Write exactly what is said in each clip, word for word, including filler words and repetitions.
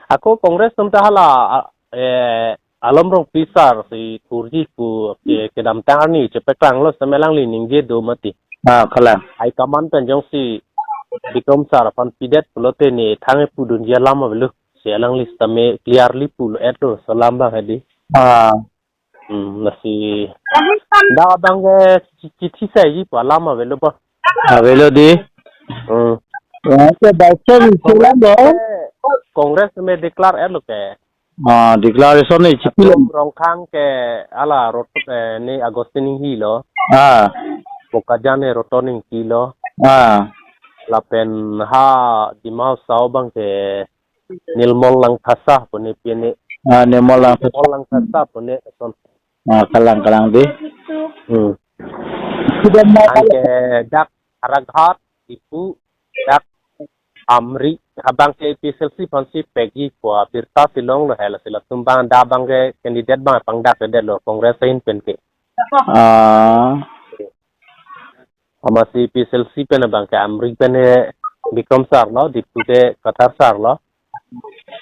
Ako Congress atum ta hala, a, eh, Alam Rongpi sar si thurji pu, eh, kedamtang arni chepaklanglo sitame alangli ningje do mati. Ah, kalang. High command pen jongsi Bikram sar aphan pidet pulote ne thang-e pudunji alam avelo. Si alangli sitame clearly pulo-etlo laso alam abang hedi. Ah. Hmm, lasi dak abang ke chi-, chithi saiji pu alam avelo bo. Avelo di. Hmm. Ya, ke baca di sulam do. Congress me declare-etlo ke. Ah, declaration ni chithi lo. Atum Rongkhang ke hala Rot-, eh, ne Augustine Enghee lo. Ah. Bokajan ne Roton Engti lo. Ah. Lapen ha Dima Hasao abang ke Nirmal Langthasa pu ne pi ne. Ah, Nirmal Langthasa. Nirmal Langthasa pu ne son. Ah, kalang, kalang di. Hmm. Sudah mau. Anke dak Howraghat, Diphu, dak Amri, abang ke APHLC aphansi pekji pu abirta si longlo hela si latum abang dak abang ke candidate abang pangdakdetlo Congress ahin pen ke. Ah. Amatsi APHLC pen abang ke Amri pen he Bikram sar lo, Diphu ke Kathar sar lo.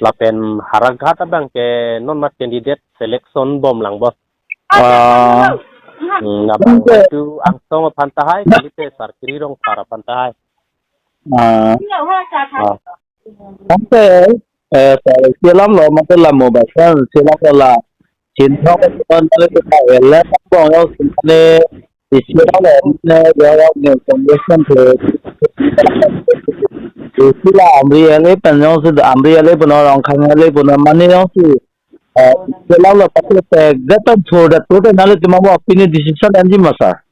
Lapen Howraghat abang ke non mat candidate selection bomlang bo. Ah. Hmm, abang ke itu Angtong aphan tahai, kalite Sarkiri Rongphar aphan tahai. Ah. Ah. Oke, eh, saya silam lo, mate la mobile kan, silam lo la. Chinthong kan, mane kita elan bong yo, mane isi alam lo, mane ya, ya, ne condition tu. Isi la Amri LA pen jongsi, Amri LA pen Rongkhang LA pen mane jongsi, eh, isi alam lo pati te gatan thurdet, thurdet nanglitum aphan pini decision enji ma sar?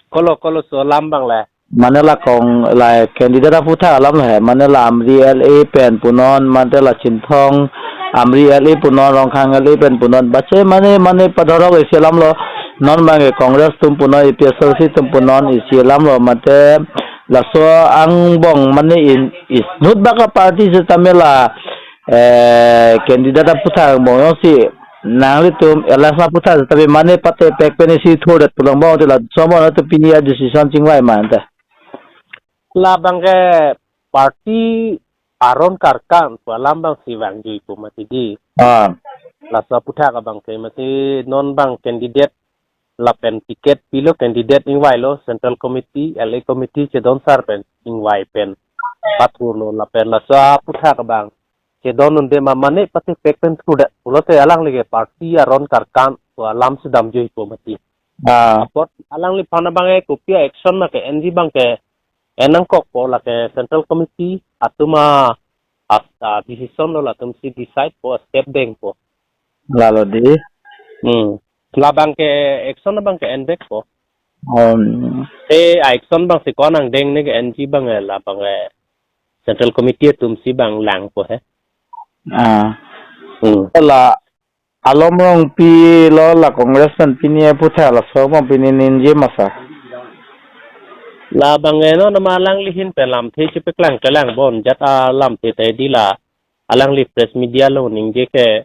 Kolo, kolo laso alam abang le. Mane la Cong-, la candidate aphuthak alam lo he. Mane la Amri LA pen punon, mate la Chinthong Amri LA punon, Rongkhang LA pen punon. Bache mane, mane padorok isi alam lo. Non abang ke Congress atum punon, APHLC atum punon isi alam lo. Mate laso angbong mane in, inut bak a-party sitame la, eh, candidate aphuthak angbong jongsi nanglitum alliance aphuthak sitame mane pate pek pen isi thurdet pulang bong te laso angbong atum pini a-decision chingvai ma ante. Labang ke party aron karkan pu alam abang si vangji pu mati di. Ah. Laso aphuthak abang ke mati non abang candidate lapen ticket pilo candidate ingvailo Central Committee, LA Committee chedon sar pen ingvai pen pathurlo lapen laso aphuthak abang chedon unde ma mane pati pek pen thurdet pulote alangli ke party aron karkan pu alam si damjui pu mati. Ah. Apot alangliphan abang ke kopi a-action ma ke-enji abang ke en nangkokpo lake Central Committee atum a, a, a decision lo latum si decide po step dengpo. Lalo di. Hmm. Labang ke action abang ke-en vekpo. Um. E a-action abang si ko-an angdeng ne ke-enji abang e labang e Central Committee atum si abang langpo he. Ah. Hmm. La Alam Rongpi lo la Congress pen pini aphuthak laso abang pini ningje ma sar? Labang e non ma alangli ahin pen lamthe chepaklang kelang bon jat alamthe ta di la alangli press media along ningje ke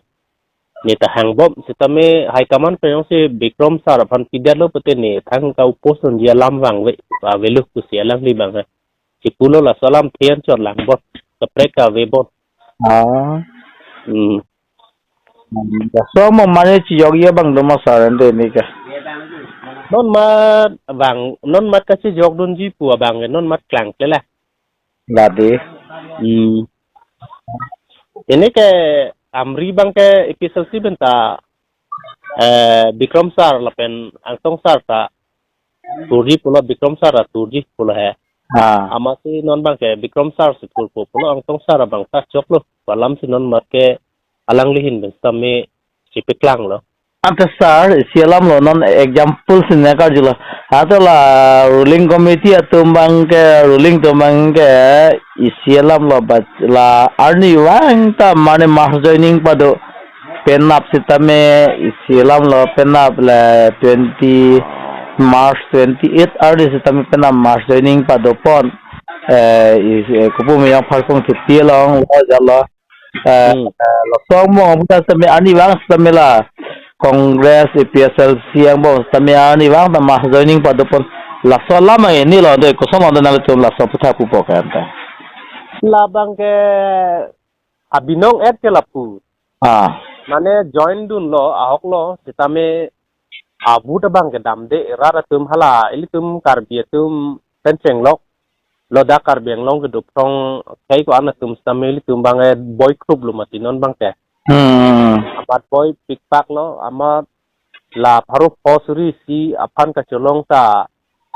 ne ta hangbom sitame high command pen jongsi Bikram sar aphan pidetlo pute ne thang ka-oppose unji alam vangve avelo pusi alangli abang e. Chipulo laso alamthe anchot lang bon. Kaprek kave bon. Ah. Hmm. Hmm, laso mo mane chiyok ye abang do ma sar ante ne ke. Non mat abang, non mat kachijokdunji pu abang, non mat klangkle la. La di. Hmm. Ini ke Amri abang ke APHLC pen ta, eh, Bikram sar lapen Angtong sar ta thurji pulo, Bikram sar ta thurji pulo he. Ah. Amatsi non abang ke Bikram sar si thurpo pulo, Angtong sar abang ta choklo. Pu alam si non mat ke alangli ahin pen sitame chepaklanglo. Ante sar, isi alam lo non example si ne karjulo. Ante la ruling committee atum abang ke, ruling atum abang ke isi alam lo ba la arnivang ta mane mass joining pado. Penap sitame isi alam lo penap le twenty March twenty-eight arni sitame penap mass joining padopon. Eh, is, eh, kopu meyong Pharpung Thepi along lo jalo. Eh, Hmm. eh, laso angbong aputhak sitame arnivang sitame la Congress, APHLC angbong sitame arnivang ta mass joining padopon. Laso alam ini lo de koson lo de nanglitum laso aphuthak pupo ke ante. Labang ke abinong et ke lapu. Ah. Mane join dunlo, ahoklo, sitame abut abang kedamde, rat atum hala, ilitum Karbi atum pen chenglok, lo dak Karbi Anglong kedo phrong, kai ko-an atum sitame ilitum bang e boi krup lo mati non bang ke. Hmm. Amat boi pikpak lo, amat la pharo pho suri isi aphan kacholong ta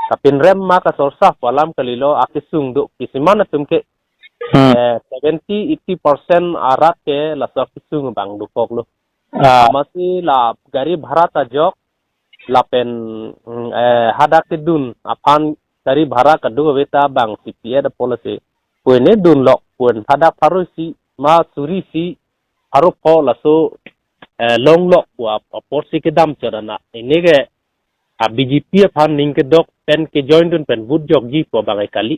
kapinrem ma kasorsa pu alam kalilo, akesung do kisiman atum ke. Hmm. Eh, seventy, eighty percent arat ke laso akesung bang dokok lo. Ah. Amatsi la gari bhara ta jok, lapen, mm, eh, hadak kedun aphan gari bhara kado ave ta bang C P F a policy. Pu ne dunlok pu hadak pharo isi ma suri isi pharo pho laso, eh, longlok pu ap-, apor si kedam chot ana. Ini ke a B J P aphan ning kedok pen kejoin dun pen vote jokji pu bang e kali.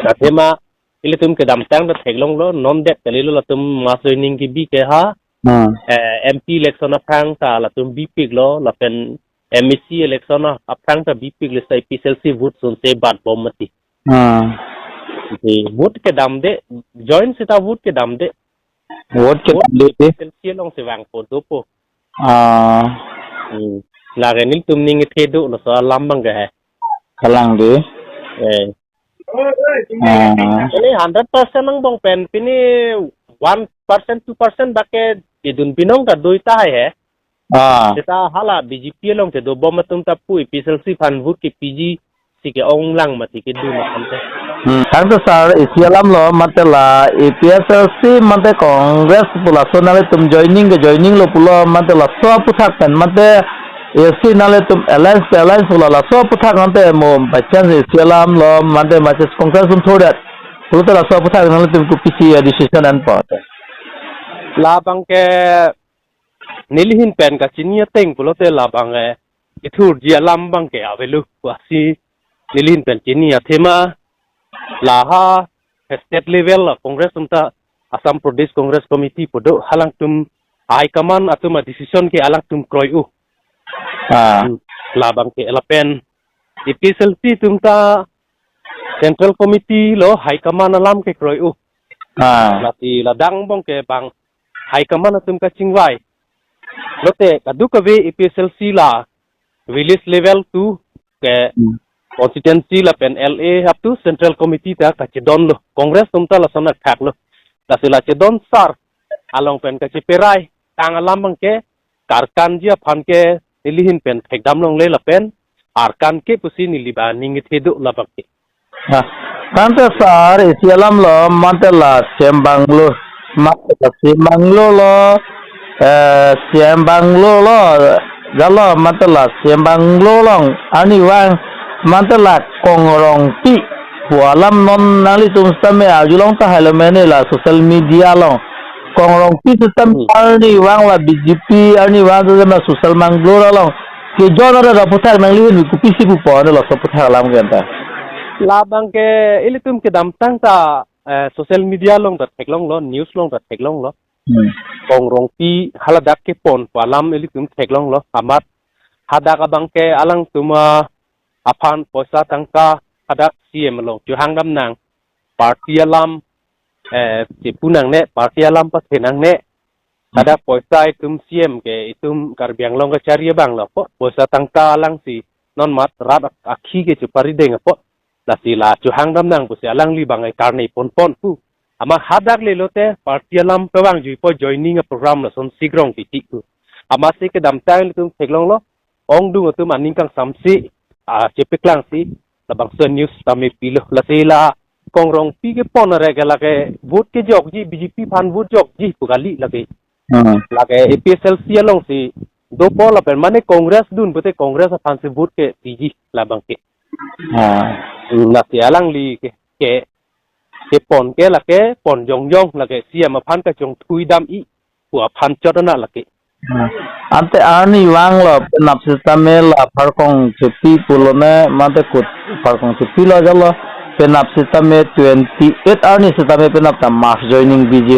Athema ilitum kedamtang ta theklonglo, non det kalilo latum mass joining kebi ke ha. Hmm. Eh, M P election aphrang ta latum bipiklo, lapen M A C election a-, aphrang ta bipiklo, sa A P H L C vote sunse bat bom mati. Hmm. Di vote kedamde, join seta vote kedamde. Vote kedamde. Vote A P H L C along si vangpo dopo. Ah. Hmm. Lake nelitum ning kethe do laso alam bang ke he. Kalang de. Eh. Ah. Pini hundred percent angbong pen, pini one percent, two percent bak ke idun binong ta doi tahai he. Ah. Seta hala B J P along kedo bom atum ta pu A P H L C aphan vote kepiji si ke-ong lang mati kedun aphan te. Hmm. Tangte sir, isi alam lo mate la A P H L C mate Congress pu laso nanglitum joining ke joining lo pulo mate laso aphuthak pen mate isi nanglitum alliance pe alliance pulo laso aphuthak nangte mo by chance isi alam lo mate mate Congress atum thurdet pulote laso aphuthak nanglitum kopisi a-decision anpo? Labang ke nelihin pen kachini ateng pulote labang, eh, ithurji alam bang ke avelo pusi nelihin pen chini athema laha state level la Congress atum ta Assam Pradesh Congress Committee pu do, halangtum high command atum a-decision ke alangtum kroi-o. Ah. Hmm. Labang ke lapen A P H L C atum ta Central Committee lo high command alam ke kroi-o. Ah. Lasi ladak angbong ke bang high command atum kachingvai. Lote kadokave A P H L C la village level to ke Hmm. constituency lapen L A up to Central Committee ta kachedon lo. Congress atum ta lason athak lo. Lasi la chedon sar along pen kacheperai tang alam bang ke karkanji aphan ke nelihin pen thekdam longle lapen arkan ke pusi neli ba ning kethe do labang ke. Ha. Tangte sir, isi alam lo mate la C M Bungalow, mate la C M Bungalow lo, eh, C M Bungalow lo jalo mate la C M Bungalow along arnivang mate la Kongrongpi pu alam non nanglitum sitame arjulong tahai lo mene la social media along. Kongrongpi sitame Hmm. arnivang la B J P arnivang sitame la social Bungalow along kejoin ra aphuthak nanglihin kopisi pupo, ano laso aphuthak alam ke anta? Labang ke ilitum kedamtang ta, eh, social media along ta theklonglo, news along ta theklonglo. Hmm. Kongrongpi haladak kepon pu alam ilitum theklonglo, amat hadak abang ke alangtum aphan poisa tangka hadak C M along chohangdam nang, party alam, eh, chipu nangne, party alam pathe nangne. Hmm. Hadak poisa itum C M ke itum Karbi Anglong kachari abang lo po, poisa tangka alangsi non mat rat ak-, akhi ke chepari deng po. Lasi la chohangdam nang pusi alangli bang e karne ponpon pu. Amat hadak le lote party alam pevang juipo, joining a-program lason sigrong titi pu. Amatsi kedamtang ilitum theklonglo, ongdung atum aning kangsamsi, ah, chepeklangsi labangso news tame pilo. Lasi la Kongrongpi kepon are ke lake vote kejokji, B J P aphan vote jokji pu kali lake. Hmm. Lake A P H L C alongsi dopo lapen mane Congress dun pute Congress aphansi vote kepiji labang ke. Ah. Hmm, lasi alangli ke, ke, kepon ke lake pon jongjong lake C M aphan kachongthui dam-i pu aphan chot ana lake. Hmm. Ante arnivang lo penap sitame la Pharkongchepi pulo ne mate kut Pharkongchepi lo jalo penap sitame twenty-eight arni sitame penap ta mass joining piji.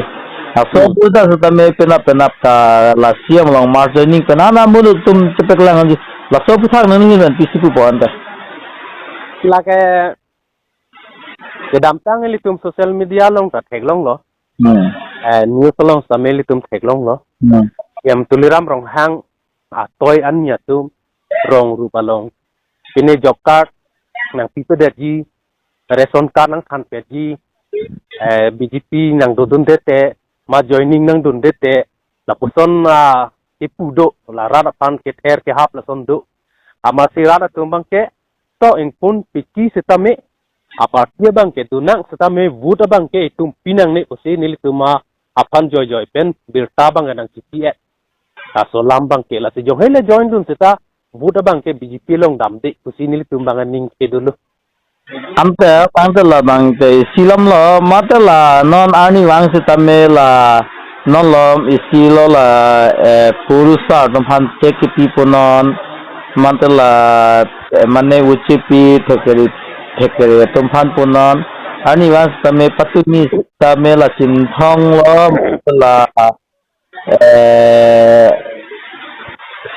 Aso Hmm. puta sitame penap penap ta la C M along mass joining pen ana muluk atum chepeklang ji. Laso aphuthak nangli pen pisi pupo anta? Lake kedamtang ilitum social media along ta theklonglo. Hmm. eh, news along sitame ilitum theklonglo. Hmm. Yam Tuliram Ronghang atoi ani atum rong rup along pine job card nangpipedetji, ration card nangthanpetji, eh, B J P nangdodunde te, ma joining nangdunde te, lapuson, ah, kepu do, la rat aphan kether kehap lason do. Amatsi rat atum abangke, to ingpun piki sitame, aparty abangke donang sitame, vote abangke itum pinangne pusi nelitum aphan joijoi pen birta abangke nangchipi-et. Laso alam abangke lasi jong hele join dun seta vote abangke B J P along damde pusi nelitum abang aning kedolo. Ante, ante labangke isi alamlo, mate la non arnivang sitame la non alom isi lo la, eh, Purusar atum aphan check kepi punon, mate la, eh, mane uchipi thekeri, thekeri atum aphan punon, arnivang sitame patumi sitame la Chinthong lo, mate la, eh,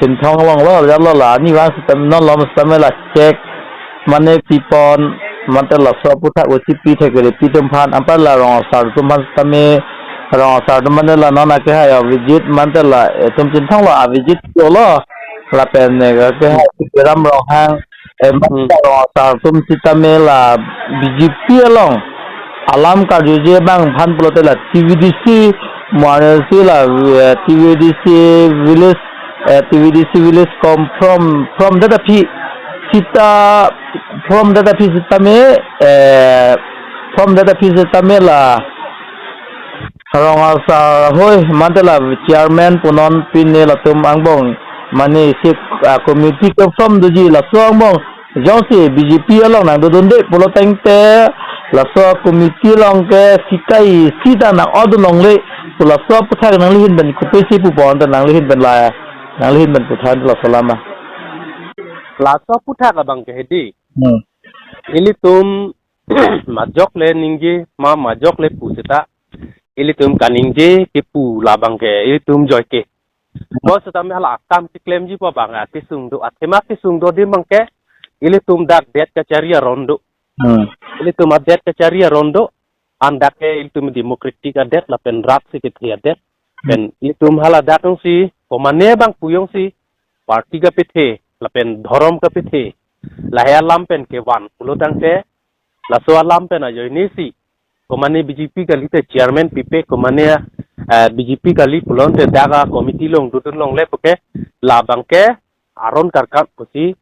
Chinthong along lo, jalo la, arnivang sitame, non alom sitame la check, mane pipon, mate laso aphuthak uchipi thekeripi atum aphan, anpar la Rong Asar atum aphan sitame, Rong Asar atum mane la non akehai Avijit, mate la, eh, itum Chinthong lo Avijit lo, lapen, eh, akehai Tuliram Ronghang, eh, mate Hmm. la Rong Asar atum sitame la B J P along alam karjuji abang aphan pulote la T V D C, mo arnisi la, eh, T V D C village, eh, T V D C village kom from, from that aphi sita, from that aphi sitame, eh, from that aphi sitame la Rong Asar ahoi, mate la chairman punon pine latum angbong, mane isi, ah, committee ke from doji laso angbong, jongsi B J P along nangdodunde pulo tangte, laso committee along ke sikai sita nang-ot dun longle, pu laso aphuthak nangli ahin pen kopisi pupon ta nangli ahin pen la, nangli ahin pen puthan laso alam ma. Laso aphuthak abangke hedi. Hmm. Ilitum majok le ningje, ma majok le pu seta, ilitum kaningje kepu labangke ilitum joike. Ko sitame hala akam keklemji pu abang akesung do, athema kesung do adim abangke, ilitum dak det kachari aron do. Hmm. Ilitum adet kachari aron do, an dak ke ilitum democratic adet lapen rat si kethe adet. Pen ilitum hala dak jongsi, komane abang pu jongsi, party kapethe, lapen dhorom kapethe, lahai alam pen kevan pulo tangte, laso alam pen ajoine si, komane B J P kali te chairman pipe, komane, eh, B J P kali pulote dak a committee along dodun longle puke, labangke aron karkap pusi,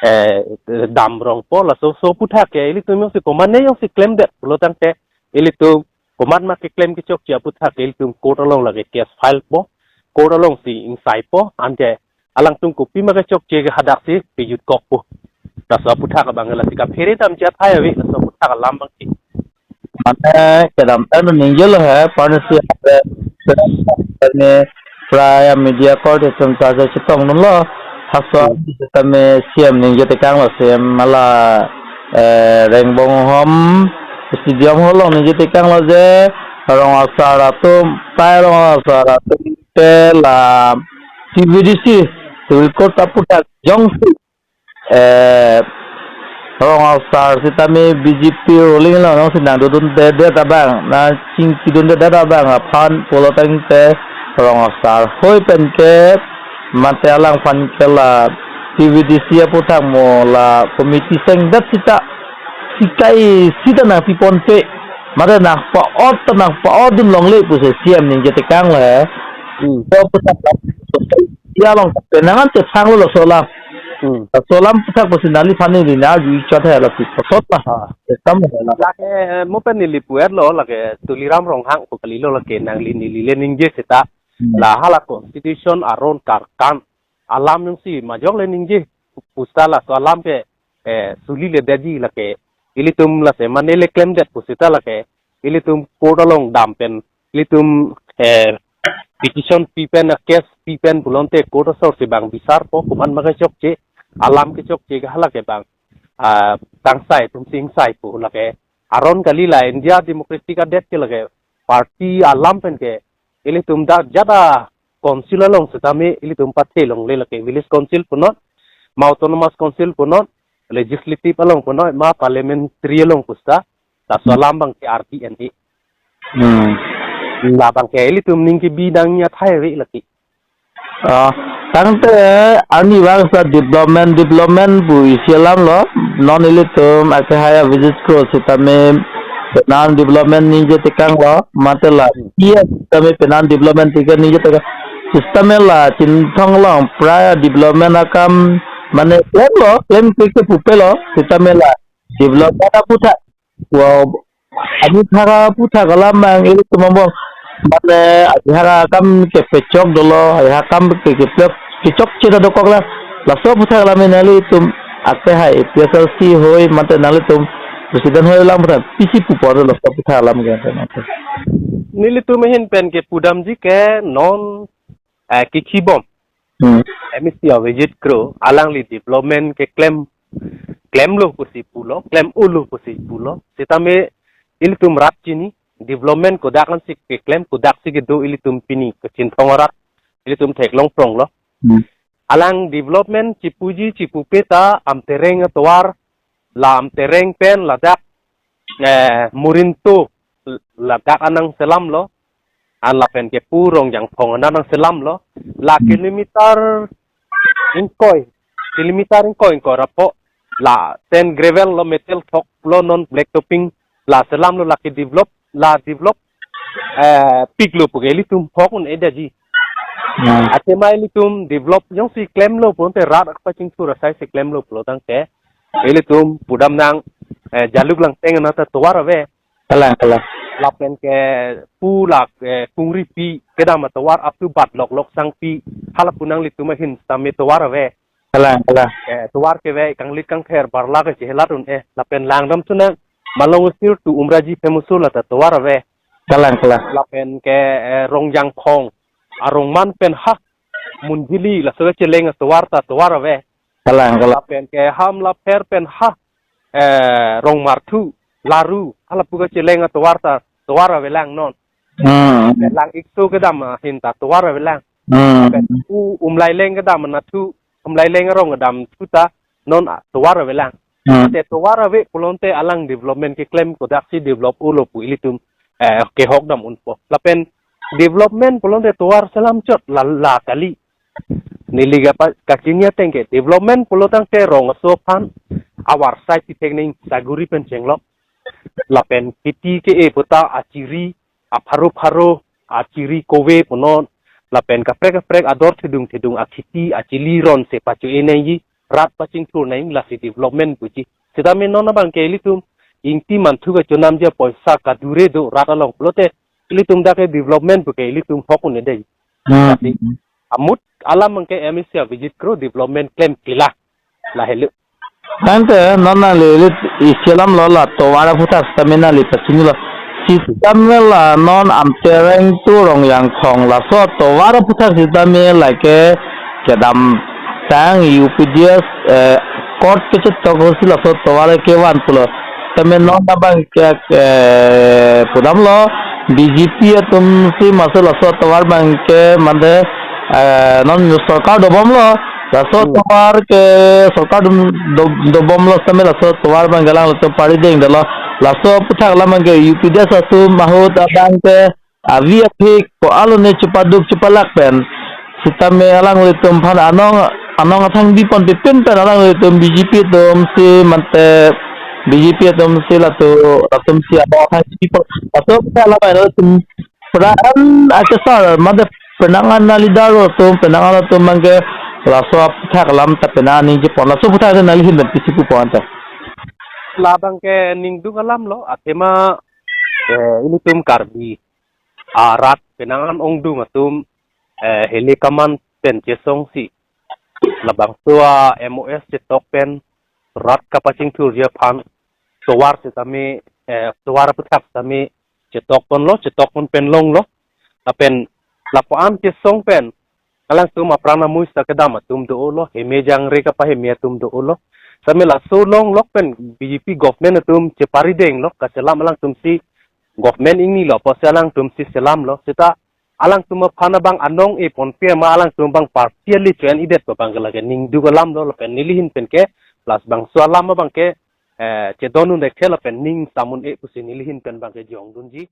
eh, dam rongpo, laso, laso aphuthak ke ilitum jongsi komane jongsi klemdet pulo tangte, ilitum komat ma keklem kechokche aphuthak ke ilitum court along lake case file po, court alongsi ingsaipo, anke alangtum kopima kechokche ke hadak si pejut kokpo. Laso aphuthak abang lasi kaphere damji athai ave, laso aphuthak alam abangke. Mane kedamtang ningje lo he, parnisi ave, ne prai media court itum charge chetong dunlo, halaso Hmm. sitame C M ningje tekanglo, C M hala, eh, Rengbonghom Stadium along ningje tekanglo je, Rong Asar atum, tai Rong Asar atum ke la T V D C, civil court aphuthak jongsi, eh, Rong Asar sitame B J P ruling along si nangdodunde det abang, nangchingkidunde det abang aphan pulo tangte Rong Asar ahoi pen ke mate alangphan ke la T V D C aphuthak mo la committee sengdet sita sikai sita nangpiponpe, mate nangpa-ot ta nangpa-ot dun longle pusi C M ningje tekanglo he. Hmm. To aphuthak la, ya along penang an chethanglo laso alam. Hmm. Laso alam aphuthak pusi nangliphan neli nangjuichot he lasi pasot la. Ha. Ekdom he la. Lake, eh, mo pen neli pu-etlo, lake Tuliram Ronghang pu kalilo, lake nangli neli le ningje seta. Hmm. La hala constitution aron karkan alam jongsi majok le ningje pu seta laso alam ke, eh, suli le detji lake. Ilitum lasi mane le klemdet pu seta lake ilitum court along dam pen, ilitum, eh, petition pi pen, a case pi pen pulote court asor si bang bisarpo, komat ma kechokche, alam kechokche ke hala ke bang, ah, tangsai atum si ingsaipo lake. Aron kali, la India democratic adet ke lake party alam pen ke ilitum dak jada council along sitame ilitum pathe longle, lake village council punon, ma autonomous council punon, legislative along punon, ma parliamentary along pu seta, laso alam abangke R T N A. Hmm. Labang ke ilitum ning kebi nangji athai ave lake. Ah, tangte arnivang sa development, development pu isi alam lo, non ilitum akehai a-visit kro sitame penang development ningje tekang lo, mate la, iya sitame penang development tiga ningje tekang. Sitame la Chinthong along pura development akam, mane klem lo, klem ke ke pupe lo, sitame la development aputhak. Wow, aputhak aputhak alam abang ilitum angbong. Mane ajahak akam kepechok dolo, ajahak akam ke keplek kechokche ta dokok la. Laso aputhak alam nanglitum akehai A P H L C hoi mate nanglitum president hoi alam pura pisi pupo laso aputhak alam ke. Nelitum ahin pen kepudamji ke non, eh, kikhibom. Hmm. M A C a-visit kro, alangli development keklem, klemlo pusi pulo, klem-olo pusi pulo. Sitame ilitum rat chini, development kodak ansi keklem, kodaksi kedo ilitum pini, ke Chinthong arat, ilitum theklong prong lo. Hmm. Alang development chipuji chipupe ta Amtereng atovar, la Amtereng pen ladak, eh, Murinto, ladak anang selam lo. An lapen ke pu Rongjangphong anang selam lo. La kilometer ingkoi, kilometer ingkoi ingkoi ra po. La ten gravel lo, metal thok lo, non black topping. La selam lo, la ke develop, la develop, eh, piklo pu ke ilitum hok un-edetji. Hmm. Athema ilitum develop jongsi klemlo pulote rat kapachingthur asai si klemlo pulo tangte ilitum pudam nang, eh, Jaluk Langteng anat atovar ave. Kalang, kalang. Lapen ke pu la, eh, Kungripi kedam atovar up to Batlok Loksangpi, hala pu nanglitum ahin sitame tovar ave. Kalang, kalang. Eh, tovar keve kanglit kangther barla ke chehelat un-e. Lapen langdam sunang Malong Usir to Umraji Phemuso lata tovar ave. Kalang, kalang. Lapen ke, eh, Rongjangphong, Arongman pen ha Munjili laso kacheleng atovar ta tovar ave. Kalang, kalang. Lapen ke Hamlapher pen ha, eh, Rongmarthu, Laru, hala pu kacheleng atovar ta tovar avelang non. Hmm. Lapen Lang-ikso kedam ahin ta tovar avelang. Hmm. Lapen pu Umlaileng kedam anat thu, Umlaileng arong kedam thu ta non, ah, tovar avelang. Hmm. Ante tovar ave pulote alang development keklem kodaksi develop-olo pu ilitum, eh, kehok dam unpo. Lapen development pulote tovar selam chot la, la kali. Neli kapa kachini ateng ke development pulo tangte rong aso aphan avar sai pithek ning saguri pen chenglok. Lapen kheti ke-e puta achiri, apharo pharo, achiri kove punon. Lapen kaprek kaprek ador thedung thedung akheti achili ron se pacho-e nangji, rat pachingthur nang lasi development puji. Sitame non abang ke ilitum Ingti Manthu kachonamji apoisa kadure do rat along pulote ilitum dak ke development pu ke ilitum hok un-edetji. Hmm. Tapi amut alam abang ke M A C a-visit kro development klem kila. Lahelo. Tangte non nangli isi alam lo, la tovar aputhak sitame nangli pachinilo. Sitame la non Amtereng to Rongjangphong laso tovar aputhak sitame lake kedamtang U P D S, eh, court kechetok si laso tovar kevan pulo. Sitame non abang ke, eh, pudamlo B J P atum si maso laso tovar abang ke mande, eh, non sorkar dobomlo. Laso Hmm. tovar ke sorkar dum-, do-, dobomlo sitame laso tovar abang ke alanglitum parideng dolo. Laso aputhak alam abang ke U P D S atum ahut abang ke avi aphi ko-an lone chepaduk chepalak pen. Sitame alanglitum aphan anong, anong athang bipon pipin pen alanglitum B J P atum si mante B J P atum si lato atum si anong athang bipon. Laso aputhak alam abang ilitum pran akesar mate penang an a-leader atum, penang an atum abang ke laso aputhak alam ta penang an ningjepon, laso aputhak ta nangli ahin pen pisi pupo anta. Labang ke ningduk alam lo, athema, eh, ilitum Karbi arat penang an ongdung atum, eh, hile kaman pen chesong si labangso a-M O S chetok pen rat kapachingthurji aphan tovar sitame, eh, tovar aputhak sitame chetok ponlo, chetok pon pen longlo. Lapen lapu-an chesong pen alangtum apran amui sita kedam atum dolo, heme jangre kapaheme atum dolo. Sitame laso longlok pen B J P government atum cheparideng lo, kachelam alangtum si government ingnilo pusi alangtum si selamlo. Sita alangtum aphan abang anong e ponpe ma alangtum abang party ali choyan-edet abang ke lake ningduk alam lo, lapen neli ahin pen ke plus bangso alam abang ke, eh, chedon un-e ke lapen ning sam un-e pusi neli ahin pen abang ke jongdunji.